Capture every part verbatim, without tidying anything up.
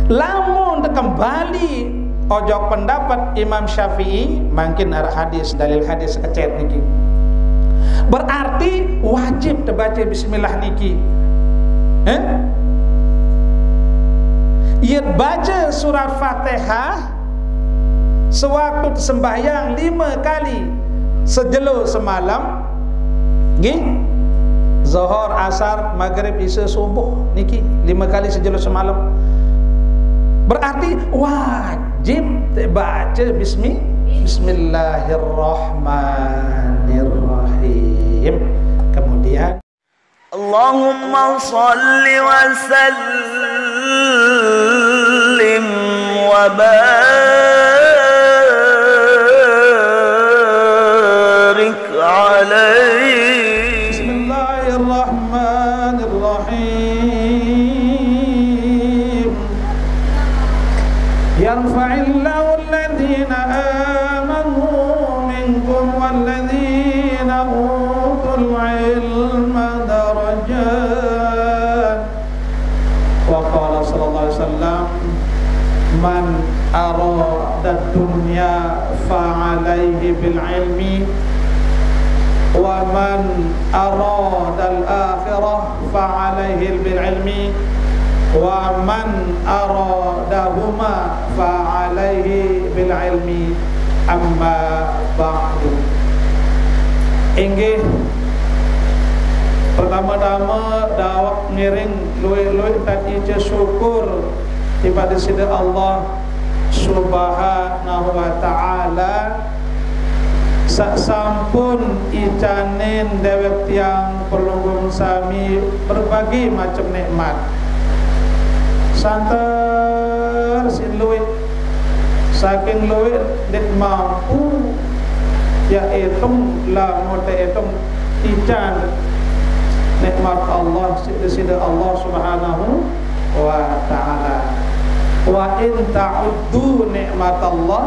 Lamun tekembali ojok pendapat Imam Syafi'i, mangkin arah hadis, dalil hadis kecet niki. Berarti wajib tebaca bismillah niki. Eh? Yet baca surat Fatihah sewaktu sembahyang lima kali sejelo semalam. Nggih. Zohor, asar, maghrib, isya, subuh niki lima kali sejelo semalam. Berarti wajib baca bismi Bismillahirrahmanirrahim. Kemudian اللهم صل وسلم وبارك عليه. بسم الله الرحمن الرحيم. يرفع الله الذين آمنوا منكم والذين أوتوا العلم درجات. وقال صلى الله عليه وسلم: من أراد الدنيا فعليه بالعلم، ومن أراد الآخرة فعليه بالعلم، ومن أرادهما فعليه بالعلم. أما بعد. Inggih, pertama-tama dawek ngiring luwih-luwih tadi ica syukur tipaq Sida Allah Subhanahu wa Ta'ala. Saq sampun icanin dewek tiang pelungguh sami berbagai macem nikmat. Santer sin luwih, saking luwih ndeq mampu ya itung, lamun teq itung ican nikmat Allah, side-side Allah Subhanahu wa Ta'ala. Wa in ta'uddu nikmatallah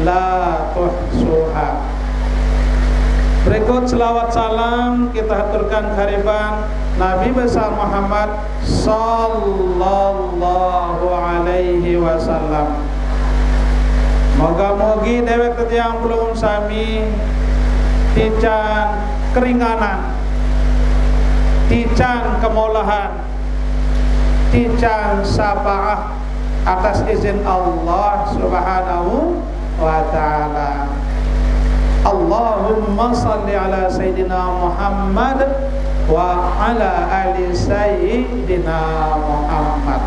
la tuhsuha. Berikut selawat salam kita haturkan kehariban Nabi besar Muhammad sallallahu alaihi wasallam. Moga-mogi dewek tetiang pelungguh sami tican keringanan, tican kemolahan, tican syafaat atas izin Allah Subhanahu wa Ta'ala. Allahumma salli ala Sayyidina Muhammad wa ala ali Sayyidina Muhammad.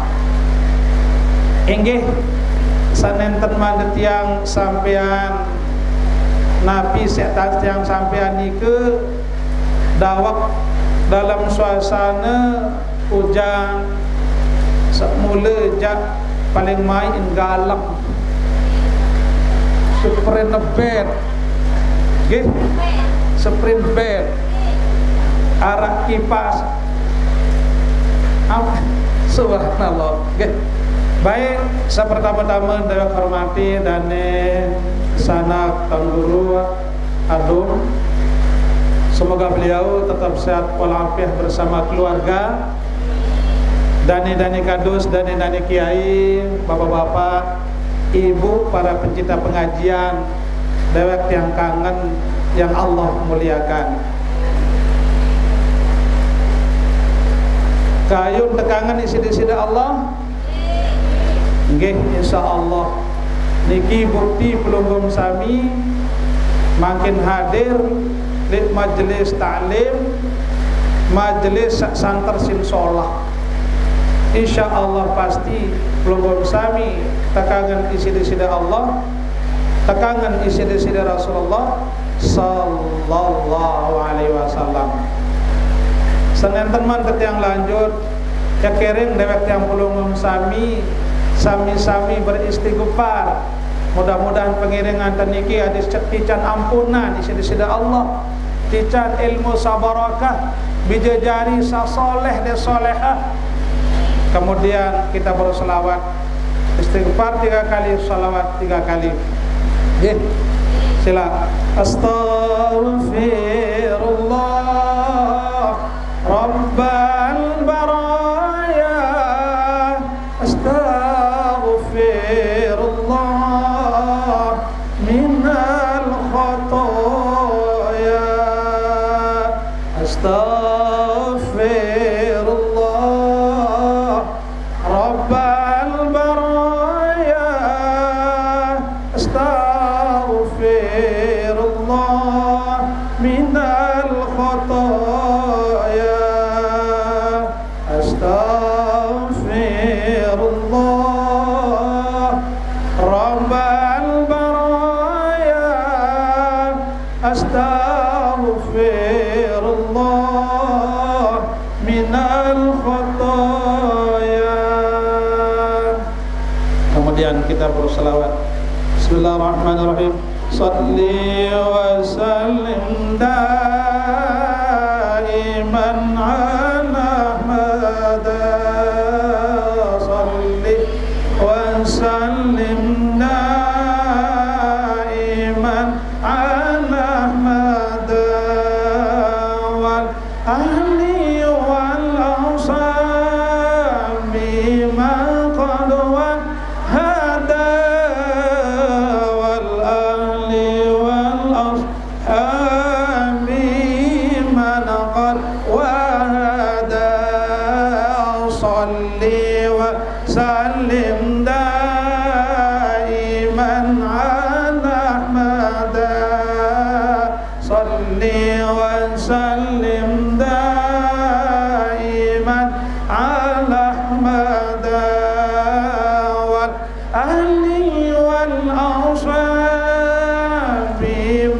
Inggih, sanenten mande tiang sampean napi setan tiang sampean nike dawek dalam suasana ujan, semula jak paling main galem. Sprint bed. Nggih. Sprint bed. Araq kipas. Am-, subhanallah. Nggih. Baik, sepertama-tama saya hormati dane sanak Tuan Guru Adung. Semoga beliau tetap sehat walafiat bersama keluarga. Dane-dane kadus, dane-dane kiai, bapak-bapak, ibu, para pencinta pengajian, dewek tiang kangen yang Allah muliakan. Kayun tekangen iside-side Allah. Nggih, insyaallah. Niki bukti pelungguh sami mangkin hadir leq majelis taklim, majelis saq santer sin solah. Insyaallah pasti pelungguh sami tekangen iside-side Allah, tekangen iside-side Rasulullah sallallahu alaihi wasallam. Senenten man tetiang lanjut, ya kering dewek tiang pelungguh sami, sami-sami beristighfar. Mudah-mudahan pengiring nganten niki adi tican ampunan iside-side Allah, tican ilmu sabarakah, bijajari sasoleh dan solehah. Kemudian kita berselawat, istighfar tiga kali, salawat tiga kali. Nggih. Sila. Astaghfirullah Rabbal baraya. Astaghfirullah. الله رب البرايا، أستغفر الله من الخطايا. Kemudian kita berselawat. Bismillahirrahmanirrahim. صل وسلم دائما على أحمد. صل وسلم دائما على أحمد. والأهل والأصحاب من قد وهدى. والأهل والأصحاب من قد وهدى. صل وسلم دائما على أحمد. صل وسلم دائما على أحمد. والأهل والأصحاب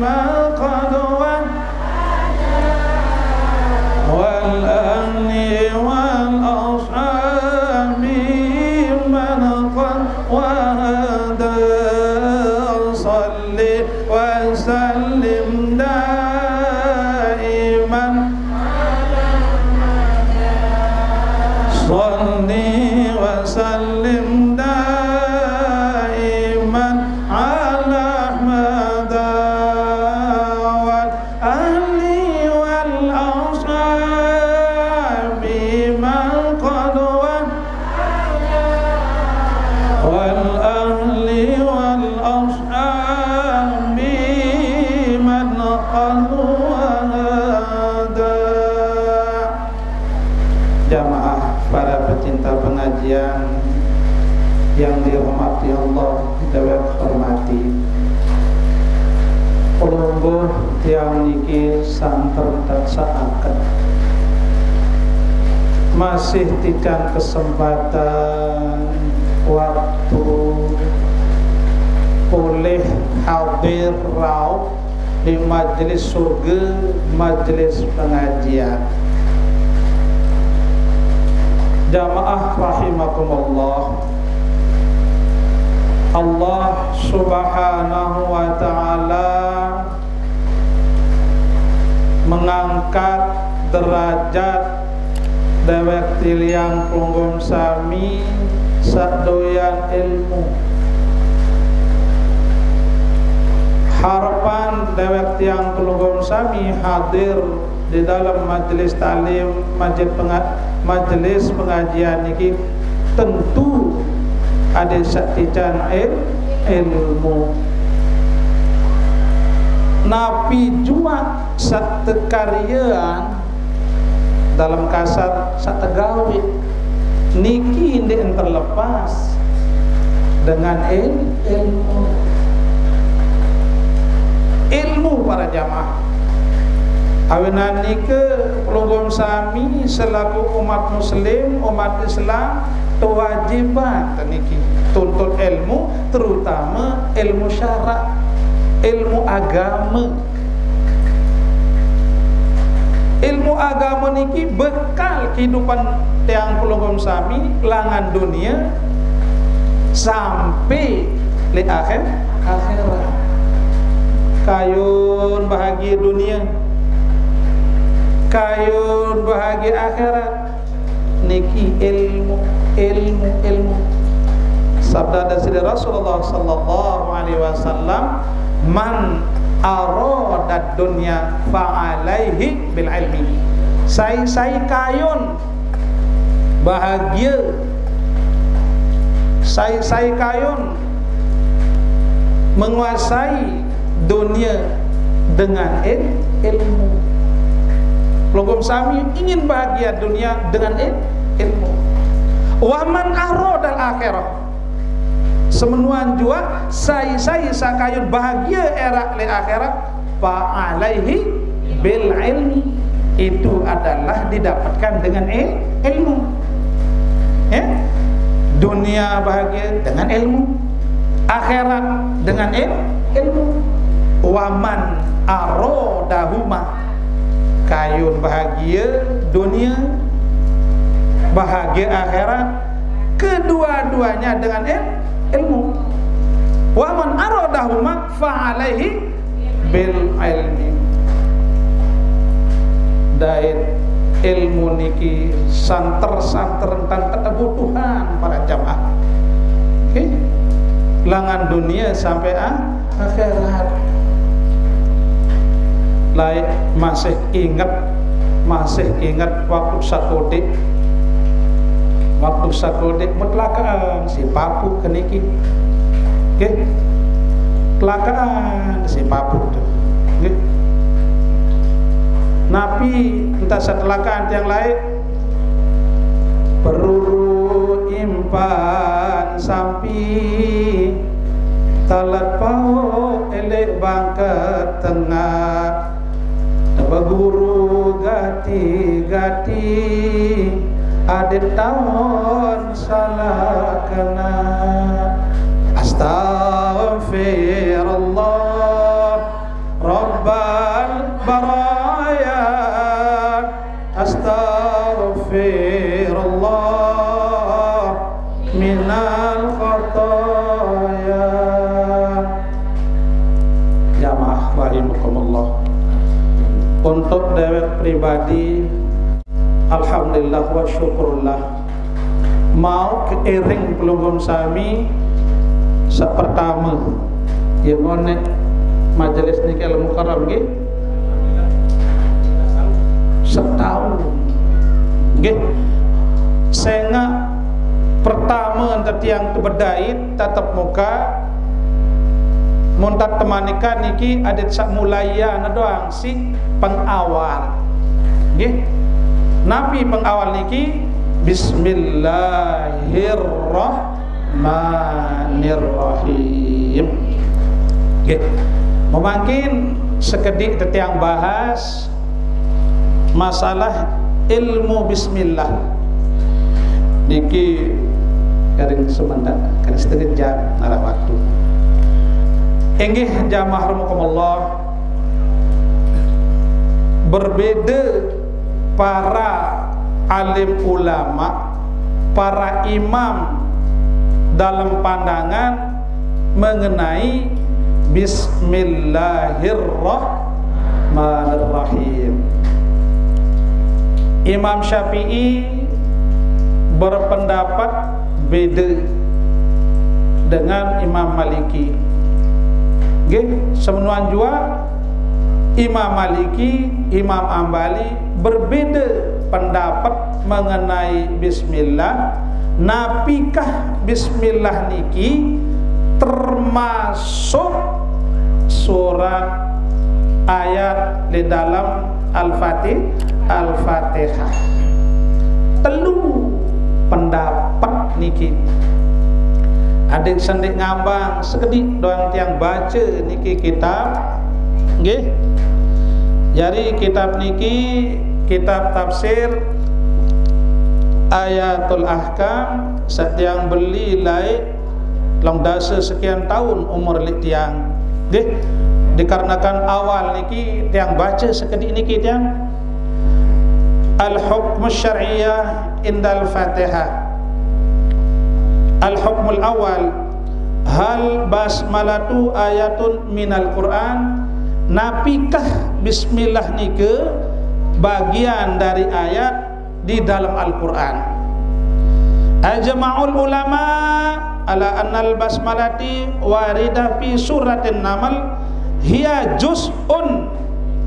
ما قد وهدى. والأهل والأصحاب من قد وهدى. صل وسلم دائما. صل وسلم دائما على أحمد. والأهل والأصحاب من قد وهدى. والأهل والأصحاب من قد وهدى. Jamaah para pecinta pengajian yang dirahmati Allah, dewek hormati. Pelungguh tiang niki santer taksaaken. Masih tican kesempatan waktu polih hadir rauh di majelis surga, majelis pengajian. Jamaah rahimakumullah, Allah Subhanahu wa Ta'ala mengangkat derajat dewek tiliang pelungguh sami sadoyan ilmu. Harapan dewek tiang pelungguh sami hadir di dalam majelis taklim, majelis penga-, majelis pengajian niki tentu ada satican il-, ilmu. Napi jua satekarian dalam kasar sategawe niki ndeq terlepas dengan il-, ilmu. Ilmu para jamaah. Awinan nike pelungguh sami selaku umat muslim, umat Islam, kewajiban niki tuntut ilmu, terutama ilmu syarak, ilmu agama. Ilmu agama niki bekal kehidupan tiang pelungguh sami langan dunia sampai le akhir, akhirat. Kayun bahagia dunia, kayun bahagia akhirat. Niki ilmu, ilmu, ilmu. Sabda dari Rasulullah sallallahu alaihi wasallam, "Man arada dunya fa alaihi bil ilmi." Sai-sai kayun bahagia, sai-sai kayun menguasai dunia dengan il-, ilmu. Pelungguh sami ingin bahagia dunia dengan il-, ilmu. Wa man aradal akhirah. Semenuan jua sai-sai sakayun bahagia eraq leq akhirat, fa alaihi bil ilmi. Itu adalah didapatkan dengan il-, ilmu. Ya? Dunia bahagia dengan ilmu, akhirat dengan il ilmu. Waman arodahuma, kayun bahagia dunia, bahagia akhirat, kedua-duanya dengan il ilmu. Waman arodahuma fa alaihi bil ilmi. Dait ilmu niki santer-santer tentang kebutuhan para jamaah. Oke. Langan dunia sampai ah, akhirat. Laik masih inget, masih inget waktu sakodik. Waktu sakodik mutlakaan si papu keniki. Oke. Telakaan si papu tu. Nggih. Napi entah satelakaan tiang lain, peruru impan sampi, talat pau elek bangkat tengah, beguru gati-gati, adik tahun salah kena. Astaghfirullah Rabbal baraya, astaghfirullah minal khataya. Jamaah rahimakumullah. Untuk dewek pribadi, alhamdulillah wa syukurlah, mau keiring pelungguh sami sepertama ya ngonek majelis niki Al Mukarram nggih setahun nggih. Sehingga pertama tetiang kebedait tatap muka, mun tat temanikan niki adat sak mulaian doang si pengawal. Nggih. Napi pengawal niki? Bismillahirrahmanirrahim. Nggih. Memangkin sekedik tetiang bahas masalah ilmu bismillah. Niki kering sebentar, kering setengah jam arah waktu. Inggih jamaah rahimakumullah, berbeda para alim ulama, para imam dalam pandangan mengenai Bismillahirrahmanirrahim. Imam Syafi'i berpendapat beda dengan Imam Maliki. Nggih, semenuan jua Imam Maliki, Imam Ambali berbeda pendapat mengenai bismillah. Napikah bismillah niki termasuk surat ayat di dalam Al-Fatih, Al-Fatihah? Telu pendapat niki. Adik sendik ngambang sekedik doang tiang baca niki kitab. Nggih. Jadi kitab niki kitab tafsir Ayatul Ahkam, setiang beli lai long dasa sekian tahun umur lik tiang. Nggih. Dikarenakan awal niki tiang baca sekedik niki tiang Al-hukmu syar'iyah indal Fatihah. Al-hukmul awal, hal basmalatu ayatun minal Quran? Napikah bismillah nike bagian dari ayat di dalam Al-Quran? Ajma'ul ulama ala annal basmalati waridah fi suratin Namal, hiya juz'un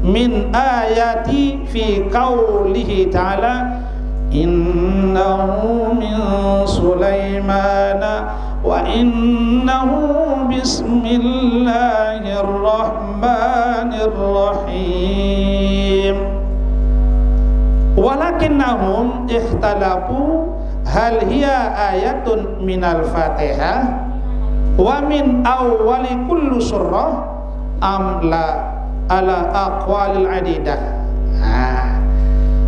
min ayati fi qawlihi ta'ala, innahu min Sulaimana wa innahu bismillahirrahmanirrahim. Walakinnahum ikhtalafu hal hiya ayatun minal Fatihah wa min awwali kullu surah am la, ala aqwalil adidah. Nah,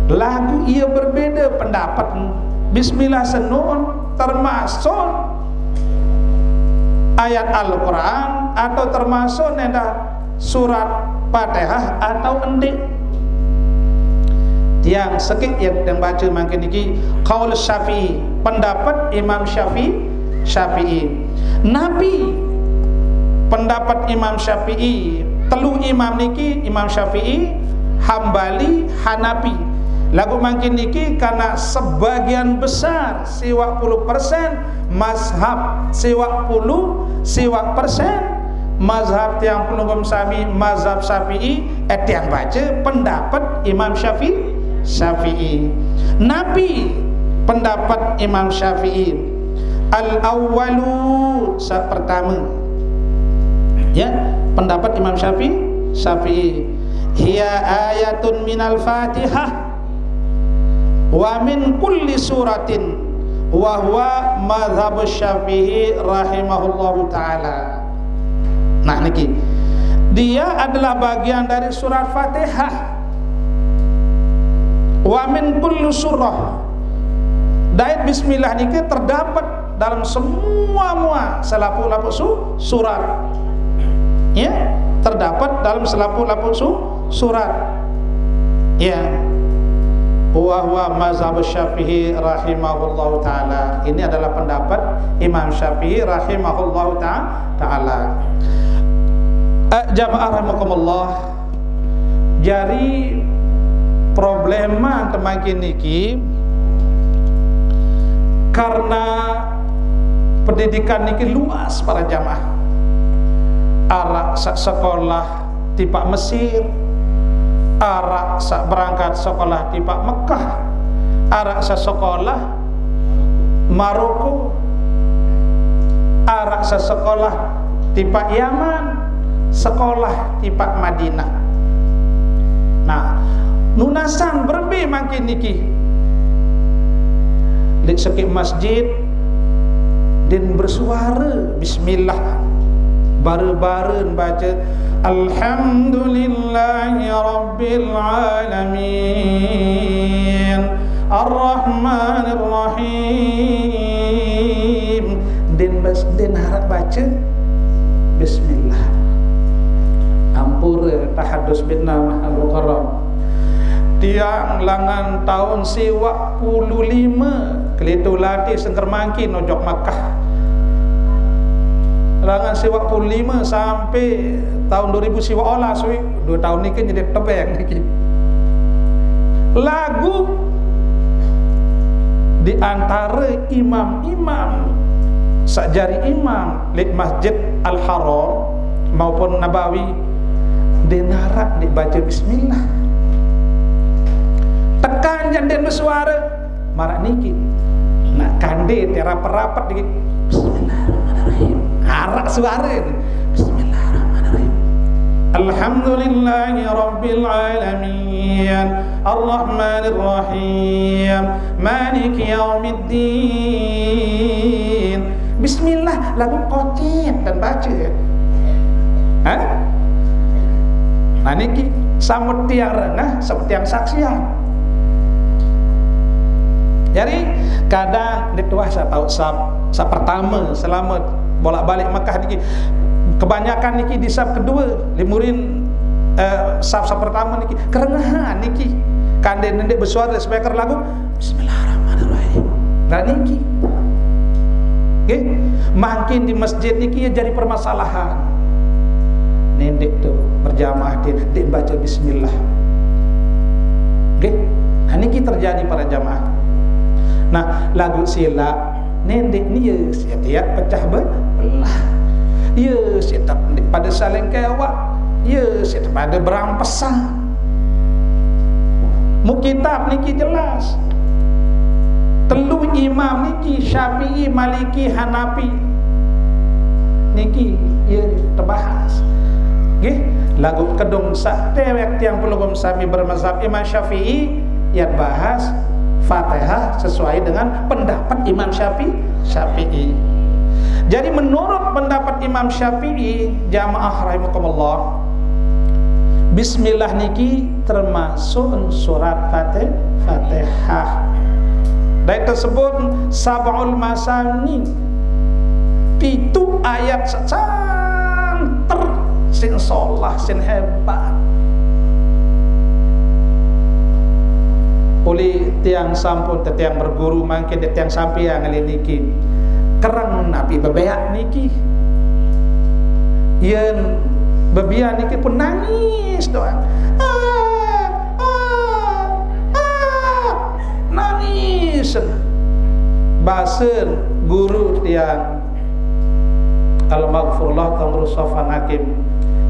lagu ia berbeda pendapat. Bismillah senun termasuk ayat Al-Quran atau termasuk nendah surat Fatihah atau endi? Tiang sekit yang, yang baca mangkin niki qaul Syafi'i, pendapat Imam Syafi'i, Syafi'i. Napi pendapat Imam Syafi'i? Telu imam niki, Imam Syafi'i, Hambali, Hanafi. Lagu mangkin niki karena sebagian besar, siwak puluh persen, mazhab siwak puluh, siwak persen, mazhab tiang pelungguh sami mazhab Syafi'i, eh, tiang baca pendapat Imam Syafi'i, Syafi'i. Napi pendapat Imam Syafi'i? Al-awwalu, sa pertama. Ya, pendapat Imam Syafi'i, Syafi'i. Hiya ayatun minal Fatihah wa min kulli suratin wa huwa madhhabu Syafi'i rahimahullahu ta'ala. Nah, niki. Dia adalah bagian dari surat Fatihah. Wa min kulli surah. Dait bismillah niki terdapat dalam semua mua selapuh-lapuh su-, surat. Ya, terdapat dalam selapuh-lapuh su-, surat. Ya. Wa huwa mazhab Syafi'i rahimahullahu ta'ala. Ini adalah pendapat Imam Syafi'i rahimahullahu ta-, ta'ala. Eh, jamaah rahimakumullah. Jari problema temangkin niki karena pendidikan niki luas para jamaah. Arak sa sekolah tipak Mesir, arak sa berangkat sekolah tipak Mekah, arak sa sekolah Maroko, arak sa sekolah tipak Yaman, sekolah tipak Madinah. Nah, nunasan berembe mangkin niki. Lik sekit masjid, din bersuara bismillah. Bara-bara baca, "Alhamdulillahi Rabbil Alamin, Ar-Rahmanir Rahim." Din bas-, din harap baca bismillah. Ampura tahadus bin nama Al-Mukarram. Tiang langan tahun siwak puluh lima kelitu latih sengker mangkin ojok Makkah. Langan siwak puluh lima sampai tahun dua ribu siwak olas, wi. Dua tahun niki jadi tebeng niki. Lagu di antara imam-imam, sajari imam di Masjid Al-Haram maupun Nabawi, denarak dibaca bismillah. Tekan janden bersuara, marak niki. Nak kande te rapet-rapet dikit. Bismillahirrahmanirrahim. Arak suara. Bismillahirrahmanirrahim. Alhamdulillahi Rabbil Alamin, Ar-Rahmanir Rahim, Maliki Yaumiddin. Bismillah, lagu kocit dan baca. Hah? Nah, niki sama tiang rengah, sama tiang saksian. Jadi, kadang dituah saya tahu sab, sab pertama selama bolak-balik Mekah niki. Kebanyakan niki di sab kedua, limurin, eh, sab, sab pertama niki. Kerengahan niki. Kande nende bersuara speaker lagu, "Bismillahirrahmanirrahim." Nah, niki. Oke, makin di masjid niki ya jadi permasalahan. Nende tu berjamaah dia, dia baca bismillah. Oke, nah, niki terjadi para jamaah. Nah, lagu sila, nende ni ya setiap pecah be-, belah. Ya setiap pada saling kewak. Ya setiap pada berampesan. Mu kitab niki jelas. Telu imam niki, Syafi'i, Maliki, Hanafi. Niki ya tebahas. Nggih, lagu kedung sak tewek tiang pelungguh sami bermazhab Imam Syafi'i, ya bahas Fatihah sesuai dengan pendapat Imam Syafi'i, Syafi'i. Jadi menurut pendapat Imam Syafi'i, jamaah rahimakumullah, bismillah niki termasuk surat Fatih-, Fatihah. Dai tersebut sab'ul masani, pitu ayat saq santer, sing solah, sing hebat. Uli tiang sampun tetiang berguru, mangkin tiang sampeang ngelih niki. Kereng napi bebeak niki. Yen bebian niki pun nangis doang. Ah, ah, ah, nangis. Basen guru tiang, almaghfurullah, Tuan Guru Sofan Hakim,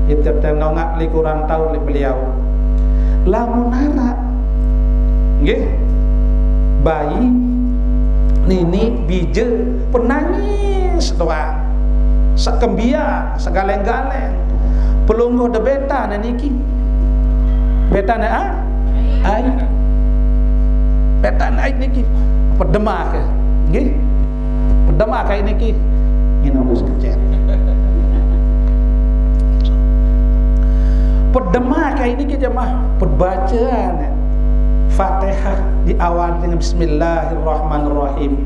itu tenongak likuran tahun li beliau. Lamun arak, nggih, bayi, nini, bije, penangis doang. Sekembian, segaleng-galeng. Pelungguh de beta ne niki. Beta ne, ah? Ai. Beta ne ai niki. Pedemah ke. Nggih. Pedemah kayak niki. Ngene wis kecet. Pedemah kayak niki, jemaah. Pun bacaan Fatihah diawali dengan Bismillahirrahmanirrahim.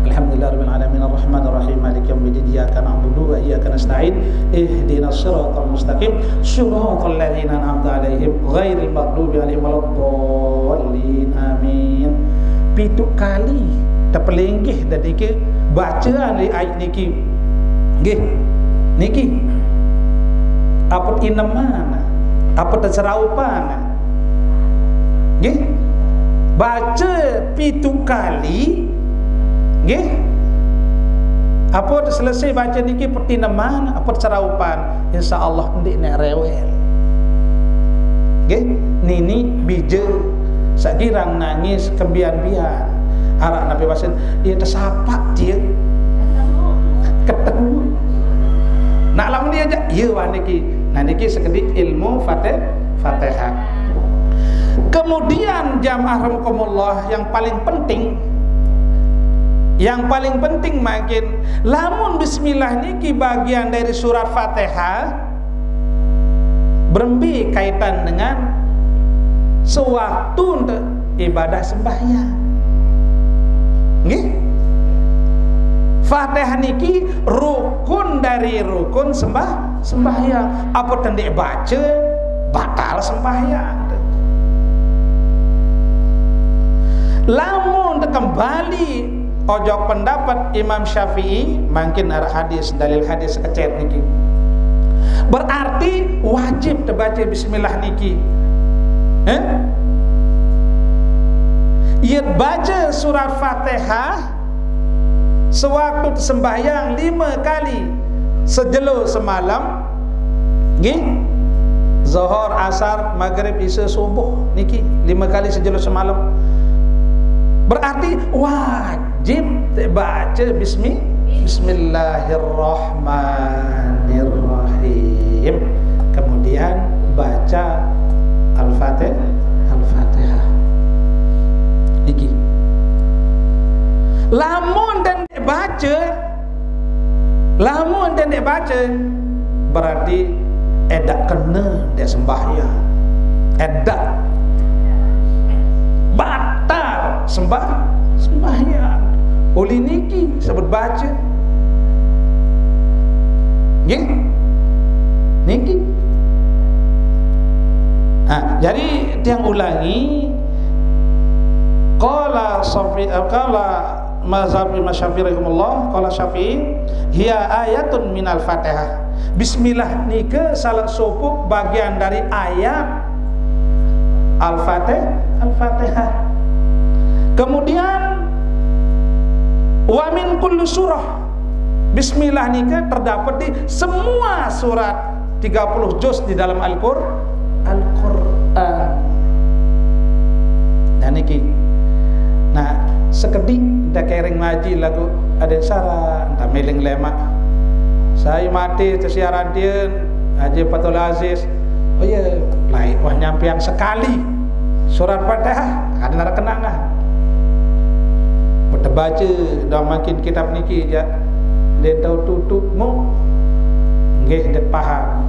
Alhamdulillahirabbil alamin, arrahmanirrahim, maliki yaumiddin, iyyaka na'budu wa iyyaka nasta'in, ihdinas siratal mustaqim, siratal ladzina an'amta 'alaihim, ghairil maghdubi 'alaihim waladdallin. Amin. Pitu kali tepelinggih dadi ke bacaan li ayat niki. Nggih. Niki. Apa ineman? Apa teseraupan? Nggih. Baca pitu kali. Nggih. Apa selesai baca niki petineman, apa seraupan, insya Allah ndeq ne rewel. Nggih, nini bije saq girang nangis kembian-bian. Araq napi wasen, "Iya, tesapak tie." Ketemu. Nak lamun diajak, "Iya, wah niki." Nah, niki sekediq ilmu Fatih-, Fatihah. Kemudian, jamaah rahimakumullah, yang paling penting, yang paling penting mangkin, lamun bismillah niki bagian dari surat Fatihah, berembe kaitan dengan sewaktu untuk ibadah sembahyang. Nggih? Fatihah niki rukun dari rukun sembah-, sembahyang. Apa tendik baca, batal sembahyang. Lamun kembali ojok pendapat Imam Syafi'i, mangkin araq hadis, dalil hadis kecet niki. Berarti wajib tebaca bismillah niki. Eh? Yen baca surat Fatihah sewaktu sembahyang lima kali sejelo semalam, nggih? Zohor, Asar, Maghrib, Isya, Subuh niki lima kali sejelo semalam. Berarti wajib baca bismi-, Bismillahirrahmanirrahim. Kemudian baca Al-Fatih-, Al-Fatihah. Niki. Lamun ndeq baca, lamun ndeq baca, berarti edaq kene ndeq sembahyang. Edaq batal sembah-, sembahyang. Uli niki sebut baca. Nggih? Niki. Nah, jadi tiang ulangi, qala Syafi-, eh, qala mazhab Imam Syafi'i rahimahullah, qala Syafi'i, "Hiya ayatun minal Fatihah." Bismillah nike salah sopoq bagian dari ayat Al-Fatih-, Al-Fatihah. Kemudian, "Wa min kulli surah." Bismillah nike terdapat di semua surat, tiga puluh juz di dalam Al-Qur-, Al-Qur'an. Nah, niki. Nah, sekediq ndeq kereng ngaji laguq adeq sara, ndeq meling lemaq. Sai mate tesiaran tien, Haji Fatul Aziz. Oh iya, laeq wah nyampeang sekali surat Fatihah, adeq naraq kenangan. Tebace doang mangkin kitab niki, jaq ndeq tao tutuq mu. Nggih, ndeq paham.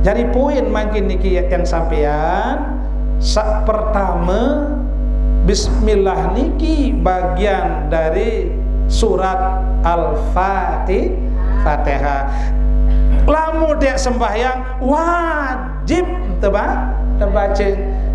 Jari poin mangkin niki, yaq tiang sampean, saq pertame, Bismillah niki bagian dari surat Al-Fatih-, Fatihah. Lamun dek sembahyang wajib teba-, tebaca.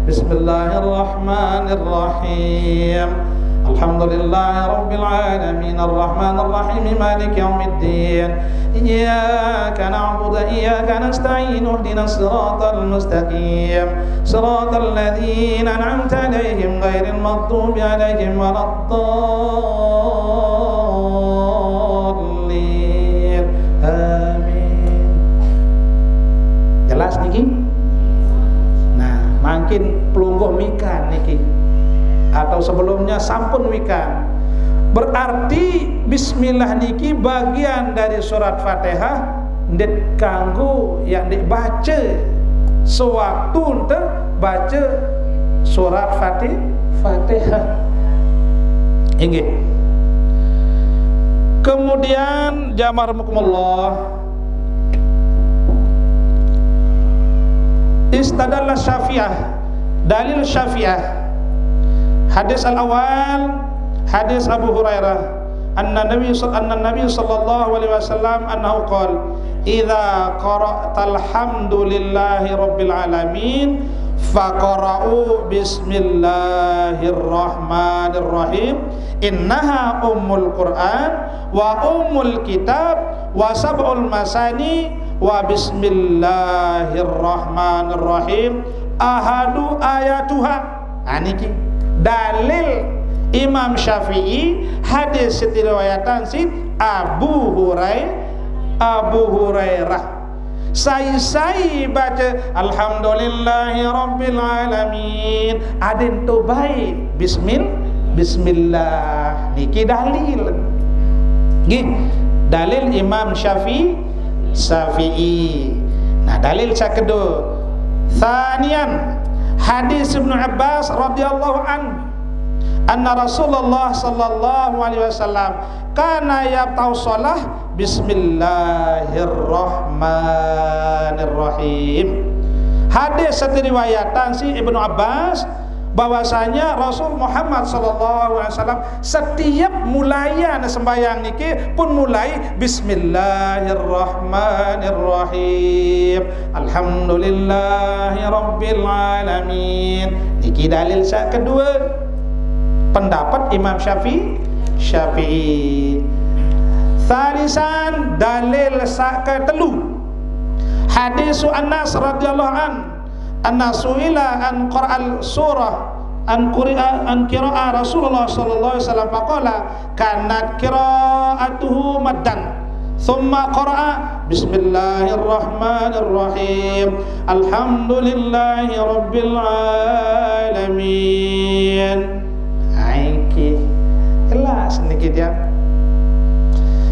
Bismillahirrahmanirrahim. Alhamdulillahirabbil alamin, arrahmanirrahim, maliki yaumiddin. Iyyaka na'budu wa iyyaka nasta'in. Ihdinas siratal mustaqim. Siratal ladzina an'amta 'alaihim ghairil maghdubi 'alaihim waladdallin. Amin. Jelas niki? Nah, mangkin pelungguh wikan niki. Atau sebelumnya sampun wikan. Berarti bismillah niki bagian dari surat Fatihah, ndet kanggo yang ndik baca sewaktu ente baca surat Fatih-, Fatihah. Inggih. Kemudian, jamaah rahimakumullah, istadalla Syafi'ah, dalil Syafi'ah. Hadis al-awal, hadis Abu Hurairah. Anna Nabi, anna Nabi sallallahu alaihi wasallam annahu qala, "Idza qara'tal hamdulillahi rabbil alamin, faqra'u bismillahirrahmanirrahim. Innaha ummul Qur'an wa ummul kitab wa sab'ul masani wa bismillahirrahmanirrahim ahadu ayatuha." Nah, niki dalil Imam Syafi'i, hadis sing riwayatan si Abu Hurai-, Abu Hurairah. Sai-sai baca alhamdulillahi rabbil alamin, aden to bae bismil-, bismillah. Niki dalil. Nggih, dalil Imam Syafi'i, Syafi'i. Nah, dalil sing kedua. Tsaniyan, hadis Ibnu Abbas radhiyallahu anhu, anna Rasulullah sallallahu alaihi wasallam kana yaftahu shalah bismillahirrahmanirrahim. Hadis sing riwayatan si Ibnu Abbas, bahwasanya Rasul Muhammad sallallahu alaihi wasallam setiap mulaian sembahyang niki pun mulai bismillahirrahmanirrahim. Alhamdulillahirabbil alamin. Niki dalil sing kedua. Pendapat Imam Syafi'i, Syafi'i. Tsalisan, dalil sing ketelu. Hadis Anas radhiyallahu an, anna su'ila an qara'al surah, an qira'a, an qira'a Rasulullah sallallahu alaihi wasallam, faqala, "Kanat qira'atuhu maddan." Tsumma qara'a, "Bismillahirrahmanirrahim. Alhamdulillahi rabbil alamin." Nah, iki jelas niki dia.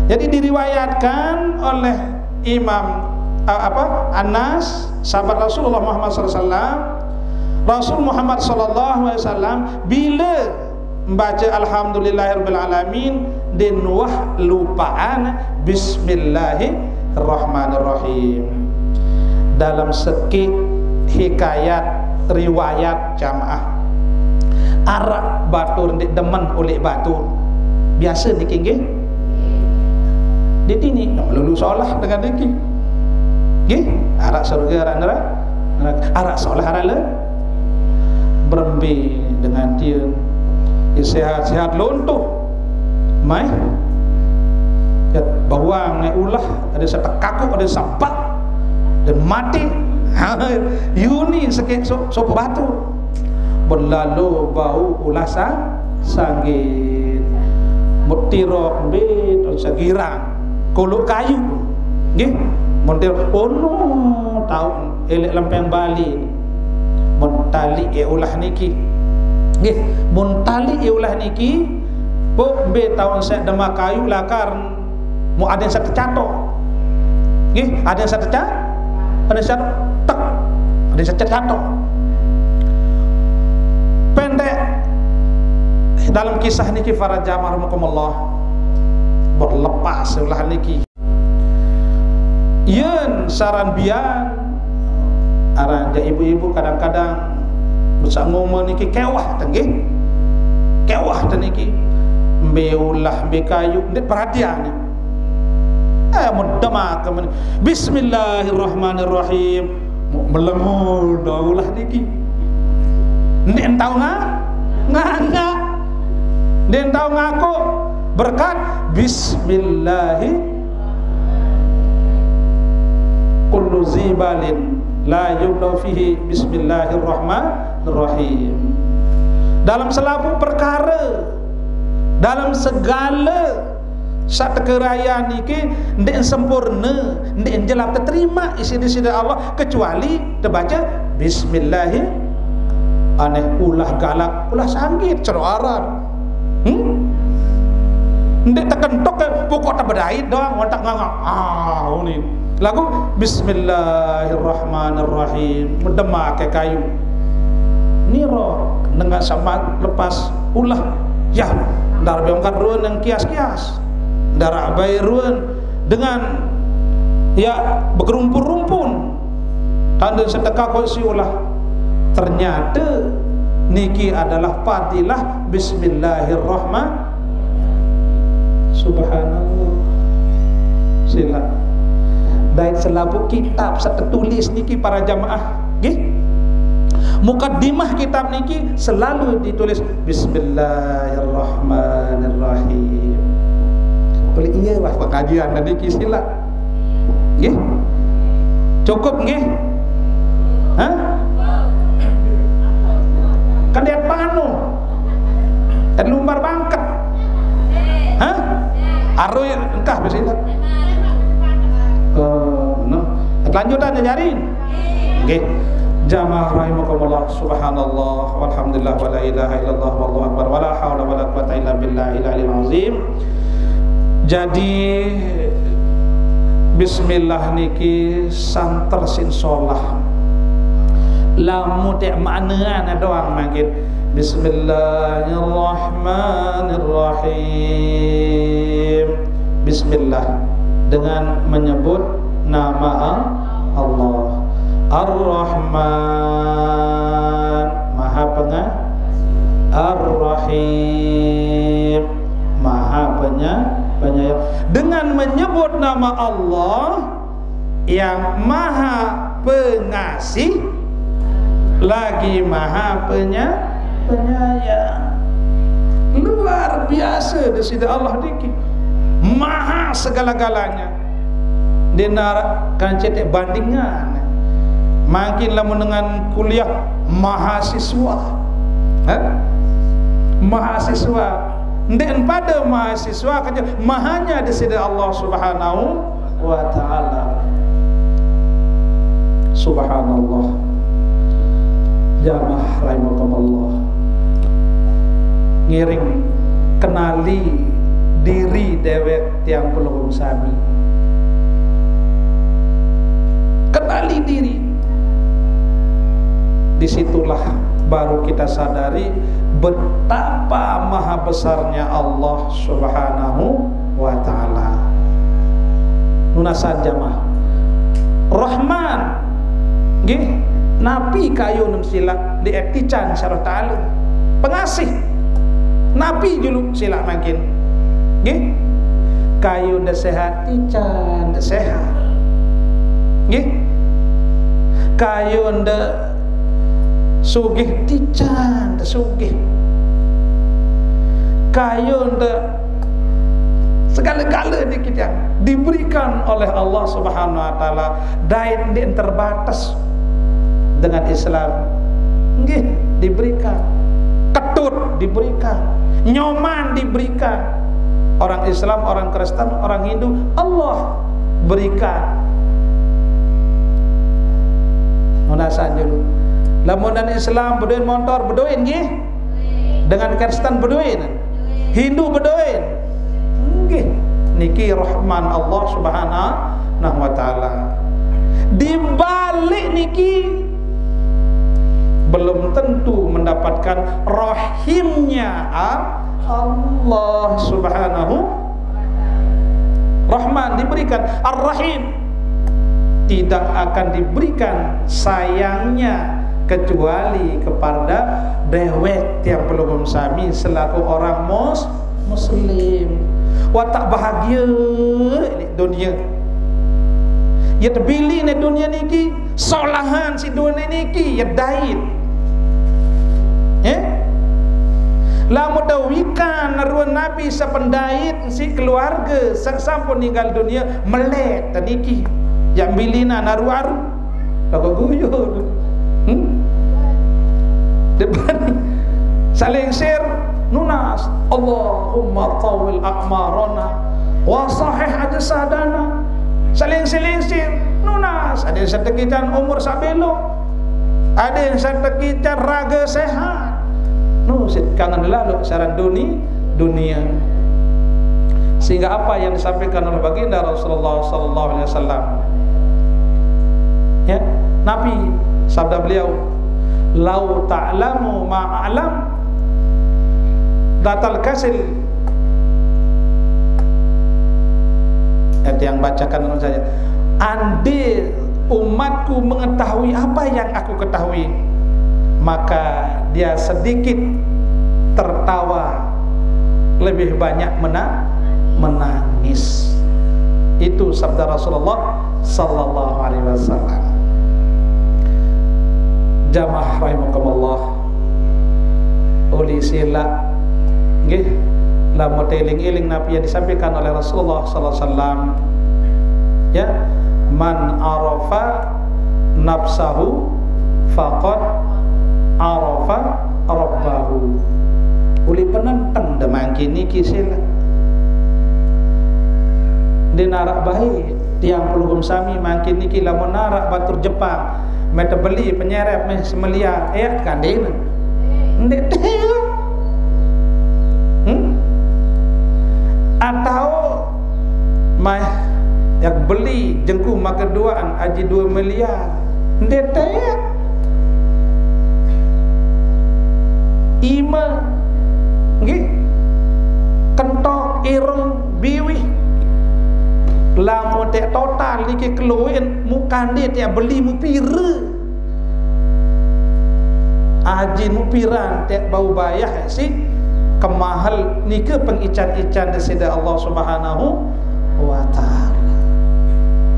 Jadi diriwayatkan oleh Imam, eh, apa, Anas, sahabat Rasulullah Muhammad sallallahu alaihi wasallam, Rasul Muhammad sallallahu alaihi wasallam bila membaca alhamdulillahirabbil alamin, den wah lupaan bismillahirrahmanirrahim. Dalam seki hikayat riwayat jamaah, arak batur ndik demen oleh batur. Biasa niki nggih. Di sini lulu solah dengan niki. Nggih, arak surga, arak neraka. Neraka. Arak solah, arak le. Berembe dengan dia. Dia sehat-sehat lontoh. Mai. Ya, bawang ngai ulah, ada satu kaku, ada sapak. Dan mati. Ha, yuni sekek so, so batu. Berlalu bau ulah sa-, sanggit. Mutirok be, daun sagirang. Kolok kayu. Nggih. Montir ono taun elek lempeng Bali. Mun tali e ulah niki. Nggih, mun tali e ulah niki, bu be taun sek demak kayu lakar mu aden sek tecatok. Nggih, aden sek teca-, aden sek tek, aden sek tecatok. Pendek dalam kisah niki para jamaah rahimakumullah, berlepas ulah niki. Yen saran bian, aran ja ibu-ibu kadang-kadang bisa ngomong niki kewah tenggih. Ewah teniki. Mbe ulah, mbe kayu, ndeq perhatian. Eh, mudem ake men. Bismillahirrahmanirrahim. Mu-, melengo dah ulah niki. Ndeq tao nga-, nganga. Ndeq tao ngaku berkat bismillahi. Kullu zibalin la yubda'u fihi bismillahirrahmanirrahim. Dalam selapuq perkare, dalam segale saq tekerayan niki, ndeq sempurne, ndeq jelap teterima isiq Deside Allah, kecuali tebace bismillahi. Aneh, ulah galak, ulah sanggit, cero aran. Hmm? Ndeq tekentok, eh, pokok tebedait doang, ontak nganga. Ah, unin. Laguq, bismillahirrahmanirrahim. Medemake kayu. Niro dengan sama lepas ulah. Ya, ndar beongkat ruen yang kias-kias. Ndar abai ruen dengan, ya, bekerumpun-rumpun. Tande sedekah kok siulah. Ternyata niki adalah fadilah bismillahirrahman-, subhanallah. Silaq. Dait selapuq kitab saq tetulis niki para jamaah, nggih. Mukaddimah kitab niki selalu ditulis bismillahirrahmanirrahim. Oleh iya wah pengajian niki silaq. Nggih. Cukup nggih? Hah? Kan dia panu. Kan lumbar bangket. Hah? Arui engkah besi tak? Eh, no. Lanjutan ya, jari. Nggih. Jamaah rahimakumullah, subhanallah, walhamdulillah, wala ilaha illallah, wallahu akbar, wala haula wala quwata illa billahil aliyil azim. Jadi, bismillah niki santer sin solah. Lamun tek maknane doang mangkin. Bismillahirrahmanirrahim. Bismillah dengan menyebut nama Allah. Ar-Rahman, Maha Penga-, Ar-Rahim, Maha Penya-, Penyayang. Dengan menyebut nama Allah yang Maha Pengasih lagi Maha Penya-, Penyayang. Luar biasa Deside Allah niki. Maha segala-galanya. Ndeq naraq kance teq bandingan. Mangkin lamun dengan kuliah mahasiswa. Hah? Mahasiswa. Ndeq pade mahasiswa kance mahanya Deside Allah Subhanahu wa Ta'ala. Subhanallah. Jamaah rahimakumullah. Ngiring kenali diri dewek tiang pelungguh sami. Kenali diri. Disitulah baru kita sadari betapa maha besarnya Allah Subhanahu wa Ta'ala. Nunasan jamaah. Rahman. Nggih, napi kayun silaq ndeq tican sareng Ta'ala. Pengasih. Napi julu silaq mangkin? Nggih. Kayun ndeq sehat, tican ndeq sehat. Nggih. Kayun ndeq sugih, tican ndeq sugih. Kayun ndeq segala-gala niki tiang diberikan oleh Allah Subhanahu wa Ta'ala. Dait ndeq terbatas dengan Islam. Nggih, diberikan. Ketut diberikan. Nyoman diberikan. Orang Islam, orang Kristen, orang Hindu, Allah berikan. Nunasan julu. Lamun dengan Islam bedoin montor, bedoin nggih. Dengan Kristen bedoin. Hindu bedoin. Nggih, niki rahman Allah Subhanahu wa Ta'ala. Di balik niki belum tentu mendapatkan rahimnya A-, Allah Subhanahu. Rahman diberikan, Ar-Rahim tidak akan diberikan sayangnya kecuali kepada dewek tiang pelungguh sami selaku orang mus muslim. Watak bahagia ni dunia. Ya tebili ni dunia niki, solahan si dunia niki ya dait. Eh? Lamun dawikan naruan Nabi sependait si keluarga sa-, sampun ninggal dunia, melet teniki. Ya bilina naruan. Lagu guyu. Hmm? Depan saling sir nunas. Allahumma tawil a'marana wa sahih ajsadana. Saling selingsir nunas. Ada yang setekitan umur sabelo. Ada yang setekitan raga sehat. Nu sit kangen lalu saran duni dunia. Sehingga apa yang disampaikan oleh baginda Rasulullah sallallahu alaihi wasallam? Ya, Nabi, sabda beliau, "Lau ta'lamu ma a'lam, datal kasil." Eh, yang bacakan saja. Andai umatku mengetahui apa yang aku ketahui, maka dia sedikit tertawa, lebih banyak mena-, menangis. Itu sabda Rasulullah sallallahu alaihi wasallam. Jamaah rahimakumullah. Uli sila, nggih, lamun eling-eling napi yang disampaikan oleh Rasulullah sallallahu alaihi wasallam, ya, "Man arafa nafsahu faqad arafa rabbahu." Uli penenteng de mangkin niki sila. Dia narak baik, tiang pelungguh sami mangkin niki lamun narak batur Jepang, mete beli penyerep meh semeliar, eh, kandina. Ndeq teh. Hmm? Atau meh yang beli jengku makeduaan aji dua miliar. Ndeq teh. Ime, nggih, kentok, irung, biwih. Lamun teq total niki keluin, mukande teq beli mupire. Aji mupiran teq bau bayah si kemahel nike pengican-ican Deside Allah Subhanahu wa Ta'ala.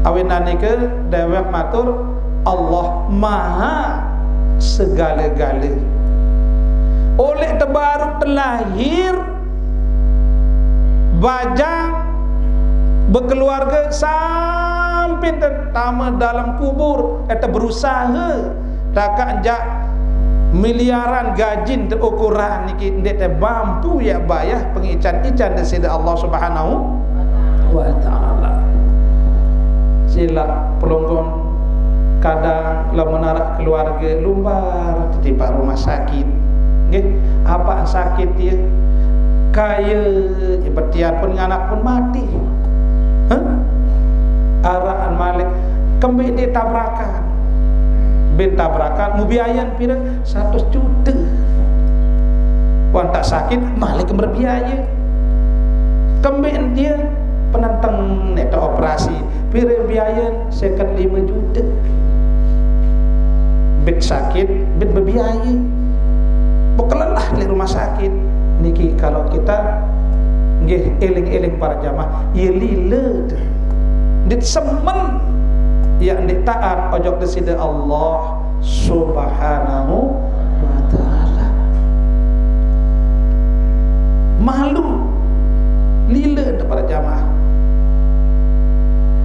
Awinan nike dewek matur, Allah Maha segale-gale. Oleh tebaru telahir, bajang, bekeluarga, sampai tetama dalam kubur, eh, berusaha takak jak miliaran gajin teukuran niki ndeq tebampu ya bayah pengican-ican Deside Allah Subhanahu wa Ta'ala. Sila pelungguh, kadang lamun araq keluarge lumbar tetipak rumah sakit. Nggih, apa sakit dia? Kaya betian pun nganak pun mati. Hah? Araqan malik, kembe dia tabrakan. Bin tabrakan, mubiayan pira? Seratus juta. Wan tak sakit, malik merbiaya. Kembe dia penenteng neta operasi, pira biaya? Seket lima juta. Bit sakit, bit bebiaya. Pekelelah di rumah sakit. Niki kalau kita nggih eling-eling para jamaah, ya lila deh. Dit semen, ya ndik taat ojok Deside Allah Subhanahu wa Ta'ala. Malu, lila deh para jamaah.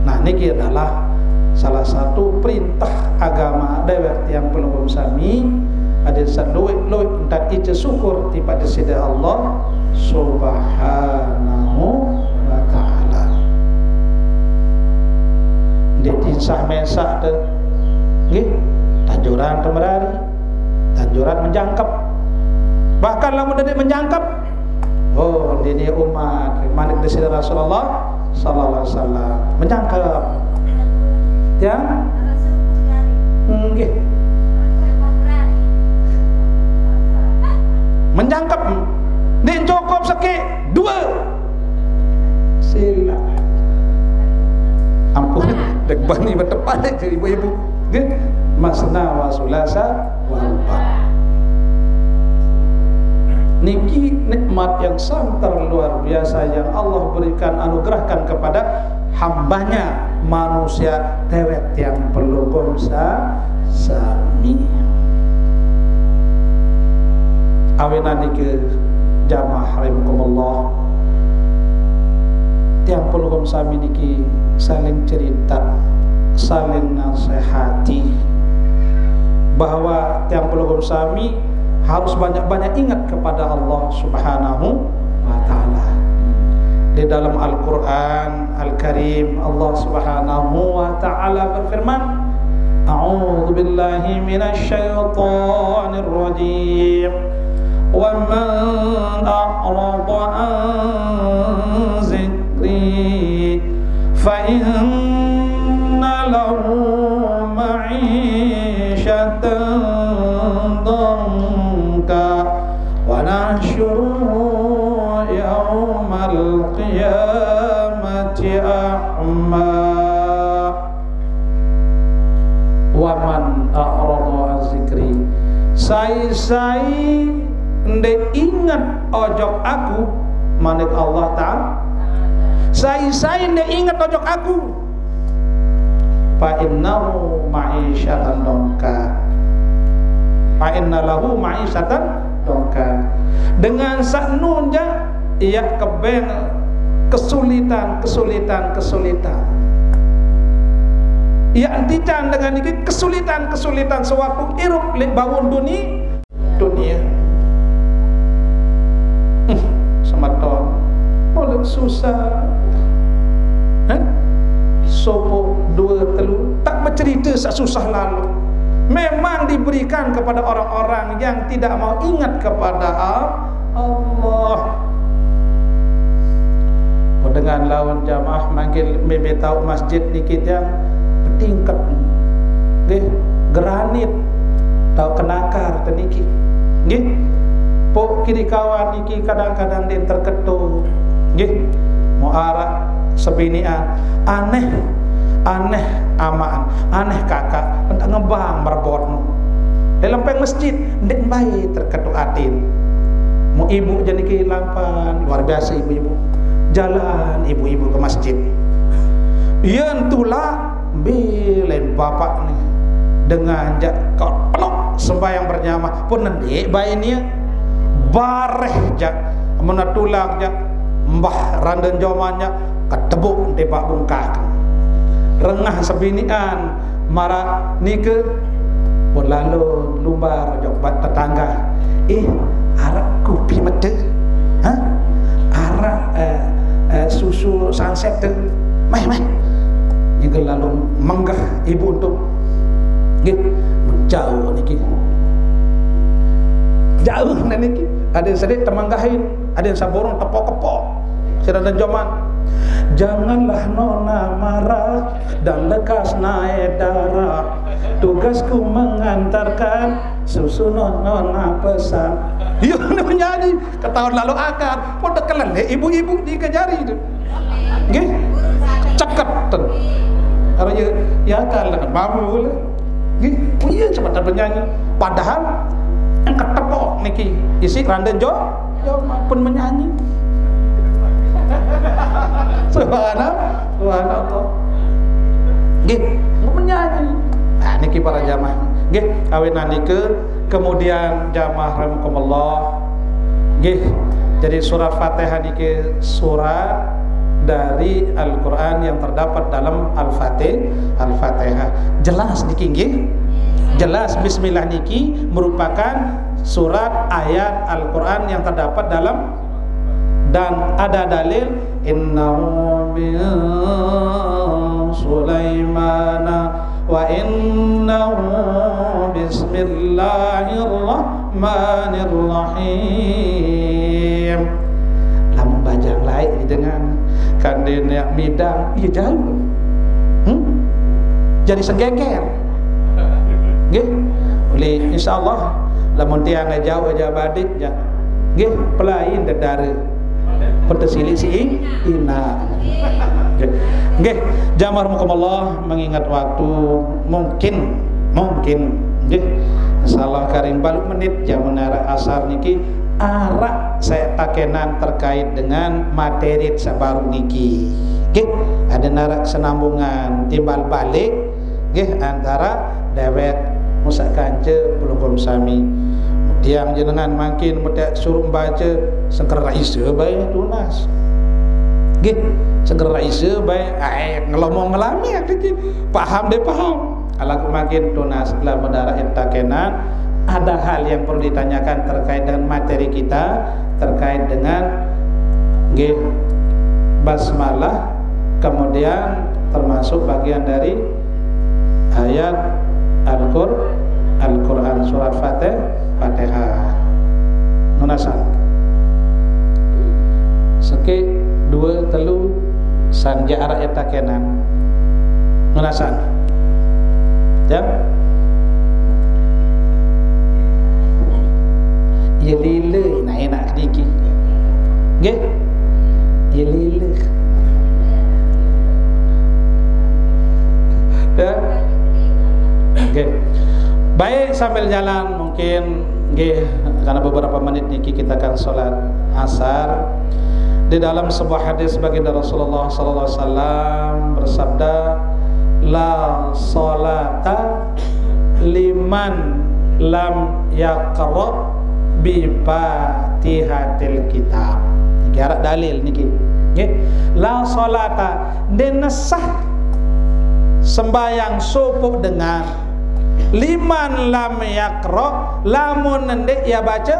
Nah, niki adalah salah satu perintah agama dewek tiang pelungguh sami, adeq saq lueq-lueq ntan ice syukur tipaq Deside Allah Subhanahu wa Ta'ala. Ndeq tinsah mesaq te, nggih, tanjuran te merari, tanjuran menjangkep. Bahkan lamun ndeq menjangkep, oh, ndeq umat, manik Deside Rasulullah sallallahu alaihi wasallam. Menjangkep. Ya? Nggih. Menjangkep. Ndeq cukup sekeq, due. Sila. Ampun, dek bani betepalik ibu-ibu. Nggih. Masna wa sulasa wa ruba. Niki nikmat yang sangat luar biasa yang Allah berikan, anugerahkan kepada hambanya manusia dewek tiang pelungguh sa-, sami. Awinan niki jamaah rahimakumullah, tiang pelungguh sami niki saling cerita, saling nasihati bahwa tiang pelungguh sami harus banyak-banyak ingat kepada Allah Subhanahu wa taala. Di dalam Al-Qur'an Al-Karim, Allah Subhanahu wa taala berfirman, "A'udzu billahi minasy syaithanir rajim. Wa man a'rada an dzikri fa inna lahu ma'isyatan dhanka wa nahsyuruhu yaumal qiyamati a'ma." "Wa man a'rada an dzikri," sai-sai nde inget ojok aku, manik Allah Ta'ala. Sai-sai nde inget ojok aku, "fa innahu ma'isyatan dhanka." "Fa inna lahu ma'isyatan dhanka." Dengan saknun ja ia kebeng kesulitan, kesulitan, kesulitan. Ia entitan dengan niki kesulitan, kesulitan sewaktu irup leq bawon duni-, dunia. Hmm, semeton, mulut susah. Hah? Sopoq due telu, tak becerita saq susah lalo. Memang diberikan kepada orang-orang yang tidak mau ingat kepada A-, Allah. Dengan laun jamaah manggil mbe-mbe taoq masjid niki tiang betingket. Nggih, granit taoq kenakar te niki. Nggih. Pok kiri kawan niki kadang-kadang ndeq terketuk. Nggih. Mo araq sebinian, aneh, aneh amaq, aneh kakaq, entek ngebang merebotmu. Leq lempeng masjid, ndeq mbai terketuk atin. Mo ibu jaq niki lampan, luar biasa ibu-ibu. Jalan ibu-ibu ke masjid. Yen tulak, mbe lain bapaq ni. Dengan jaq kok penoq sembahyang berjamaah, pun ndeq bain ie. Bareh jaq, mun tulak jaq, mbah rande joman jaq, ketebuk tipaq bungkah. Rengah sebinian, maraq nike, pun lalo lumbar ojok bad tetangga. "Eh, araq kupi mete? Hah? Araq, eh, eh, susu sanset te? Meh, meh." Nike lalo menggah ibu tu. Nggih, jauh niki. Jauh niki. Adeq sediq temenggahin, adeq saburung tepok-kepok. Sira dan joman. "Janganlah Nona marah dan lekas naik darah. Tugasku mengantarkan susu Nona pesan." Iya, dia menyanyi. Ketahuan lalu akar. Pun tekelelek ibu-ibu di kejari tu. Nggih. Ceket ten. Kalau ya, ya akal kan babu lah. Nggih. Oh iya, cepat penyanyi. Padahal yang ketepok niki isi randen jo, jo pun menyanyi. Subhanallah, subhanallah. Nggih, menyanyi. Nah, niki para jamaah. Nggih, awinan nike, kemudian jamaah rahimakumullah. Nggih, jadi surat Fatihah niki surat dari Al-Qur'an yang terdapat dalam Al-Fatih-, Al-Fatihah. Jelas niki nggih? Jelas, bismillah niki merupakan surat ayat Al-Qur'an yang terdapat dalam, dan ada dalil, "Innahu min Sulaimana wa innahu bismillahirrahmanirrahim." Lamun bajang laeq dengan kande neaq midang, iya jauh. Hmm? Jadi segeger. Nggih. Ulih insyaallah lamun tiang jauh aja badik, ya. Nggih, pelain dedare. Pete silik si inaq. Nggih. Nggih, jamaah rahimakumullah, mengingat waktu, mungkin Mungkin, nggih, insyaallah karing baluh menit jaman araq asar niki araq saq takenan terkait dengan materi saq baruq niki. Nggih, adeqn araq senambungan timbal balik, nggih, antara dewek muaq kance pelungguh sami. Tiang jenengan mangkin metek suruq bace sengker raise bae tunas. Nggih, sengker raise bae, ae ngelomong ngelami niki. Paham deh paham. Laguq mangkin tunas lamun araq takenan, ada hal yang perlu ditanyakan terkait dengan materi kita, terkait dengan, nggih, basmalah, kemudian termasuk bagian dari ayat Al-Qur-, Al-Quran, surat Fatih-, Fatihah. Nunasan. Sekeq, due, telu, san, jaq araq takenan. Nunasan. Ya. Ye lile, nah, enak niki. Nggih. Ye lile. Ya. Nggih. Baik, sambil jalan mungkin, nggih, karena beberapa menit niki kita akan salat asar. Di dalam sebuah hadis baginda Rasulullah sallallahu alaihi wasallam bersabda, "La salata liman lam yaqra bi Fatihatil Kitab." Niki araq dalil niki. Nggih. La salata, ndeqne sah sembahyang sopoq dengan, liman lam yaqra, lamun ndeq ye bace